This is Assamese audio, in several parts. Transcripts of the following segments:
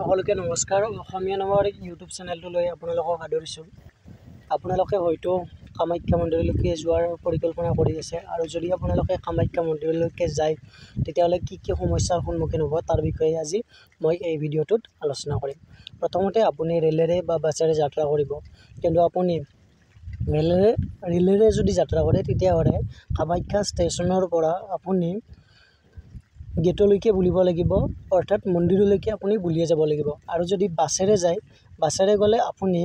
সকলোকে নমস্কাৰ। অসমীয়া নামৰ ইউটিউব চেনেলটোলৈ আপোনালোকক আদৰিছোঁ। আপোনালোকে হয়তো কামাখ্যা মন্দিৰলৈকে যোৱাৰ পৰিকল্পনা কৰি আছে, আৰু যদি আপোনালোকে কামাখ্যা মন্দিৰলৈকে যায় তেতিয়াহ'লে কি কি সমস্যাৰ সন্মুখীন হ'ব তাৰ বিষয়ে আজি মই এই ভিডিঅ'টোত আলোচনা কৰিম। প্ৰথমতে আপুনি ৰেলেৰে বা বাছেৰে যাত্ৰা কৰিব, কিন্তু আপুনি ৰেলেৰে যদি যাত্ৰা কৰে তেতিয়াহ'লে কামাখ্যা ষ্টেচনৰ পৰা আপুনি গেটলৈকে বুলিব লাগিব, অৰ্থাৎ মন্দিৰলৈকে আপুনি বুলিয়ে যাব লাগিব। আৰু যদি বাছেৰে যায়, বাছেৰে গ'লে আপুনি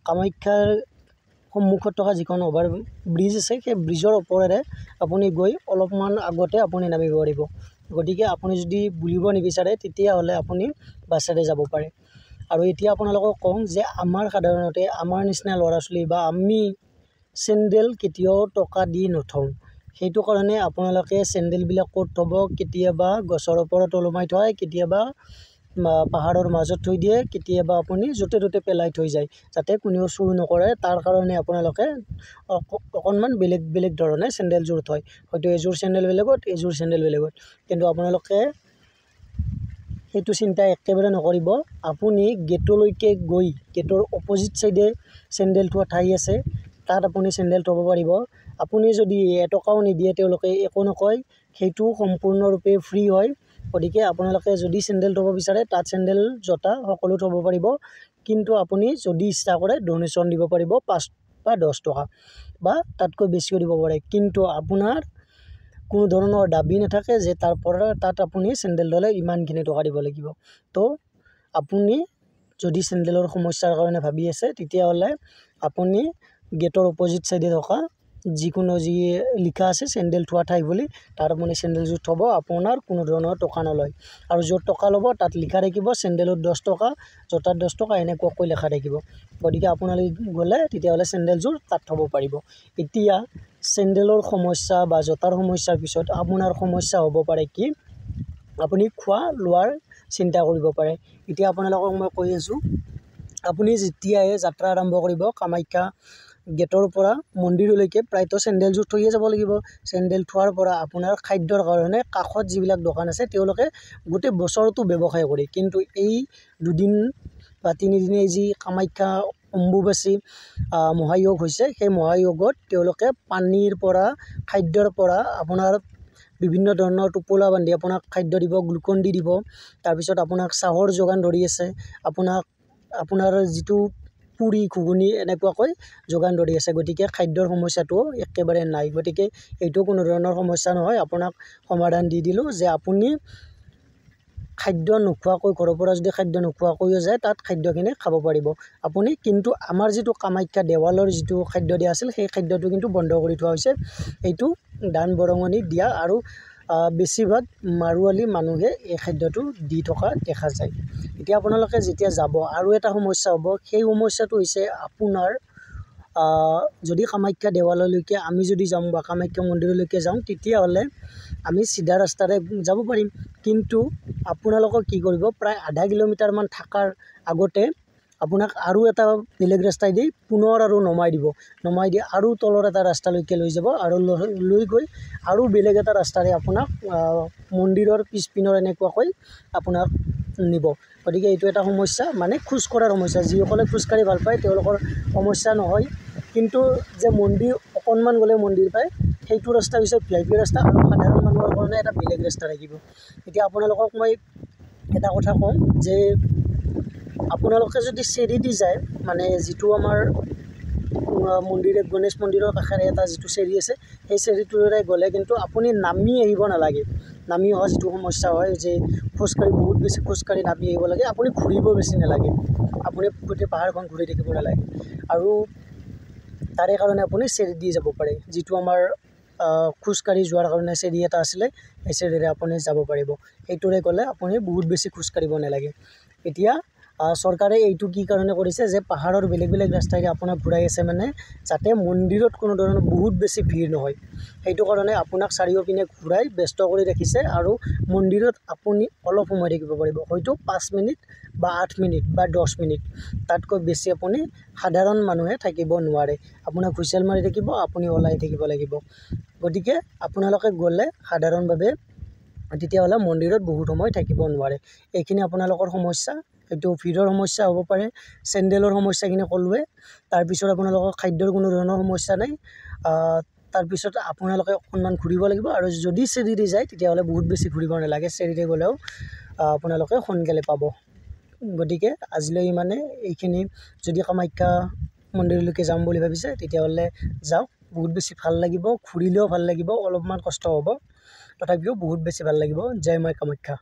কামাখ্যাৰ সন্মুখত থকা যিখন অভাৰ ব্ৰিজ আছে সেই ব্ৰিজৰ ওপৰেৰে আপুনি গৈ অলপমান আগতে আপুনি নামিব পাৰিব। গতিকে আপুনি যদি বুলিব নিবিচাৰে তেতিয়াহ'লে আপুনি বাছেৰে যাব পাৰে। আৰু এতিয়া আপোনালোকক কওঁ যে আমাৰ সাধাৰণতে আমাৰ নিচিনা ল'ৰা ছোৱালী বা আমি চেণ্ডেল কেতিয়াও টকা দি নথওঁ। সেইটো কাৰণে আপোনালোকে চেণ্ডেলবিলাক ক'ত থ'ব, কেতিয়াবা গছৰ ওপৰত ওলোমাই থয়, কেতিয়াবা পাহাৰৰ মাজত থৈ দিয়ে, কেতিয়াবা আপুনি য'তে ত'তে পেলাই থৈ যায় যাতে কোনেও চুৰ নকৰে। তাৰ কাৰণে আপোনালোকে অকণমান বেলেগ বেলেগ ধৰণে চেণ্ডেলযোৰ থয়, হয়তো এযোৰ চেণ্ডেল বেলেগত, এযোৰ চেণ্ডেল বেলেগত। কিন্তু আপোনালোকে সেইটো চিন্তা একেবাৰে নকৰিব। আপুনি গেটলৈকে গৈ গেটৰ অপজিট ছাইডে চেণ্ডেল থোৱা ঠাই আছে, তাত আপুনি চেণ্ডেল থ'ব পাৰিব। আপুনি যদি এটকাও নিদিয়ে তেওঁলোকে একো নকয়, সেইটো সম্পূৰ্ণৰূপে ফ্ৰী হয়। গতিকে আপোনালোকে যদি চেণ্ডেল থ'ব বিচাৰে তাত চেণ্ডেল, জোতা সকলো থ'ব পাৰিব। কিন্তু আপুনি যদি ইচ্ছা কৰে ডনেশ্যন দিব পাৰিব, 5 বা 10 টকা বা তাতকৈ বেছিও দিব পাৰে। কিন্তু আপোনাৰ কোনো ধৰণৰ দাবী নাথাকে যে তাৰ পৰা তাত আপুনি চেণ্ডেল ল'লে ইমানখিনি টকা দিব লাগিব। তো আপুনি যদি চেণ্ডেলৰ সমস্যাৰ কাৰণে ভাবি আছে তেতিয়াহ'লে আপুনি গেটৰ অপজিট ছাইডে থকা যিকোনো যি লিখা আছে চেণ্ডেল থোৱা ঠাই বুলি, তাত আপুনি চেণ্ডেলযোৰ থ'ব, আপোনাৰ কোনো ধৰণৰ টকা নলয়। আৰু য'ত টকা ল'ব তাত লিখা থাকিব চেণ্ডেলত 10 টকা, জোতাত 10 টকা, এনেকুৱাকৈ লিখা থাকিব। গতিকে আপোনালোকে গ'লে তেতিয়াহ'লে চেণ্ডেলযোৰ তাত থ'ব পাৰিব। এতিয়া চেণ্ডেলৰ সমস্যা বা জোতাৰ সমস্যাৰ পিছত আপোনাৰ সমস্যা হ'ব পাৰে কি, আপুনি খোৱা লোৱাৰ চিন্তা কৰিব পাৰে। এতিয়া আপোনালোকক মই কৈ আছোঁ, আপুনি যেতিয়াই যাত্ৰা আৰম্ভ কৰিব কামাখ্যা গেটৰ পৰা মন্দিৰলৈকে প্ৰায়তো চেণ্ডেলযোৰ থৈয়ে যাব লাগিব। চেণ্ডেল থোৱাৰ পৰা আপোনাৰ খাদ্যৰ কাৰণে কাষত যিবিলাক দোকান আছে তেওঁলোকে গোটেই বছৰটো ব্যৱসায় কৰে। কিন্তু এই দুদিন বা তিনিদিনে যি কামাখ্যা অম্বুবাচী মহায়োগ হৈছে, সেই মহায়োগত তেওঁলোকে পানীৰ পৰা, খাদ্যৰ পৰা আপোনাৰ বিভিন্ন ধৰণৰ টোপোলা বান্ধি আপোনাক খাদ্য দিব, গ্লুকন ডি দিব, তাৰপিছত আপোনাক চাহৰ যোগান ধৰি আছে, আপোনাক আপোনাৰ যিটো পুৰি ঘুগুনি এনেকুৱাকৈ যোগান ধৰি আছে। গতিকে খাদ্যৰ সমস্যাটোও একেবাৰে নাই। গতিকে এইটো কোনো ধৰণৰ সমস্যা নহয়। আপোনাক সমাধান দি দিলোঁ যে আপুনি খাদ্য নোখোৱাকৈ, ঘৰৰ পৰা যদি খাদ্য নোখোৱাকৈও যায় তাত খাদ্যখিনি খাব পাৰিব আপুনি। কিন্তু আমাৰ যিটো কামাখ্যা দেৱালৰ যিটো খাদ্য দিয়া আছিল সেই খাদ্যটো কিন্তু বন্ধ কৰি থোৱা হৈছে। এইটো দান বৰঙণি দিয়া আৰু বেছিভাগ মাৰোৱালী মানুহে এই খাদ্যটো দি থকা দেখা যায়। এতিয়া আপোনালোকে যেতিয়া যাব আৰু এটা সমস্যা হ'ব, সেই সমস্যাটো হৈছে আপোনাৰ যদি কামাখ্যা দেৱালয়লৈকে আমি যদি যাওঁ বা কামাখ্যা মন্দিৰলৈকে যাওঁ তেতিয়াহ'লে আমি চিধা ৰাস্তাৰে যাব পাৰিম। কিন্তু আপোনালোকক কি কৰিব, প্ৰায় আধা কিলোমিটাৰমান থকাৰ আগতে আপোনাক আৰু এটা বেলেগ ৰাস্তাই দি পুনৰ আৰু নমাই দিব, নমাই দি আৰু তলৰ এটা ৰাস্তালৈকে লৈ যাব, আৰু লৈ গৈ আৰু বেলেগ এটা ৰাস্তাৰে আপোনাক মন্দিৰৰ পিছপিনৰ এনেকুৱাকৈ আপোনাক নিব। গতিকে এইটো এটা সমস্যা, মানে খোজ কঢ়াৰ সমস্যা। যিসকলে খোজকাঢ়ি ভাল পায় তেওঁলোকৰ সমস্যা নহয়, কিন্তু যে মন্দিৰ অকণমান গ'লে মন্দিৰ পায় সেইটো ৰাস্তা হৈছে ভিআইপি ৰাস্তা, আৰু সাধাৰণ মানুহৰ কাৰণে এটা বেলেগ ৰাস্তা থাকিব। এতিয়া আপোনালোকক মই এটা কথা কওঁ যে আপোনালোকে যদি চেৰি দি যায়, মানে যিটো আমাৰ মন্দিৰ গণেশ মন্দিৰৰ কাষেৰে এটা যিটো চেৰি আছে সেই চেৰিটোৰে গ'লে কিন্তু আপুনি নামি আহিব নালাগে। নামি অহা যিটো সমস্যা হয় যে খোজকাঢ়ি বহুত বেছি খোজকাঢ়ি নামি আহিব লাগে, আপুনি ঘূৰিব বেছি নালাগে, আপুনি গোটেই পাহাৰখন ঘূৰি থাকিব নালাগে। আৰু তাৰে কাৰণে আপুনি চেৰি দি যাব পাৰে, যিটো আমাৰ খোজকাঢ়ি যোৱাৰ কাৰণে চেৰি এটা আছিলে সেই চেৰিৰে আপুনি যাব পাৰিব। সেইটোৰে গ'লে আপুনি বহুত বেছি খোজকাঢ়িব নালাগে। এতিয়া চৰকাৰে এইটো কি কাৰণে কৰিছে যে পাহাৰৰ বেলেগ বেলেগ ৰাস্তাইৰে আপোনাক ঘূৰাই আছে, মানে যাতে মন্দিৰত কোনো ধৰণৰ বহুত বেছি ভিৰ নহয়, সেইটো কাৰণে আপোনাক চাৰিওপিনে ঘূৰাই ব্যস্ত কৰি ৰাখিছে। আৰু মন্দিৰত আপুনি অলপ সময় থাকিব পাৰিব, হয়তো 5 মিনিট বা 8 মিনিট বা 10 মিনিট, তাতকৈ বেছি আপুনি সাধাৰণ মানুহে থাকিব নোৱাৰে। আপোনাক হুইচেল মাৰি থাকিব, আপুনি ওলাই থাকিব লাগিব। গতিকে আপোনালোকে গ'লে সাধাৰণভাৱে তেতিয়াহ'লে মন্দিৰত বহুত সময় থাকিব নোৱাৰে। এইখিনি আপোনালোকৰ সমস্যা। এইটো ভিৰৰ সমস্যা হ'ব পাৰে, চেণ্ডেলৰ সমস্যাখিনি ক'লোৱে। তাৰপিছত আপোনালোকৰ খাদ্যৰ কোনো ধৰণৰ সমস্যা নাই। তাৰপিছত আপোনালোকে অকণমান ঘূৰিব লাগিব, আৰু যদি চেৰীৰে যায় তেতিয়াহ'লে বহুত বেছি ঘূৰিব নালাগে, চেৰীৰে গ'লেও আপোনালোকে সোনকালে পাব। গতিকে আজিলৈ ইমানে। এইখিনি যদি কামাখ্যা মন্দিৰলৈকে যাম বুলি ভাবিছে তেতিয়াহ'লে যাওক, বহুত বেছি ভাল লাগিব, ঘূৰিলেও ভাল লাগিব, অলপমান কষ্ট হ'ব, তথাপিও বহুত বেছি ভাল লাগিব। জয় মা কামাখ্যা।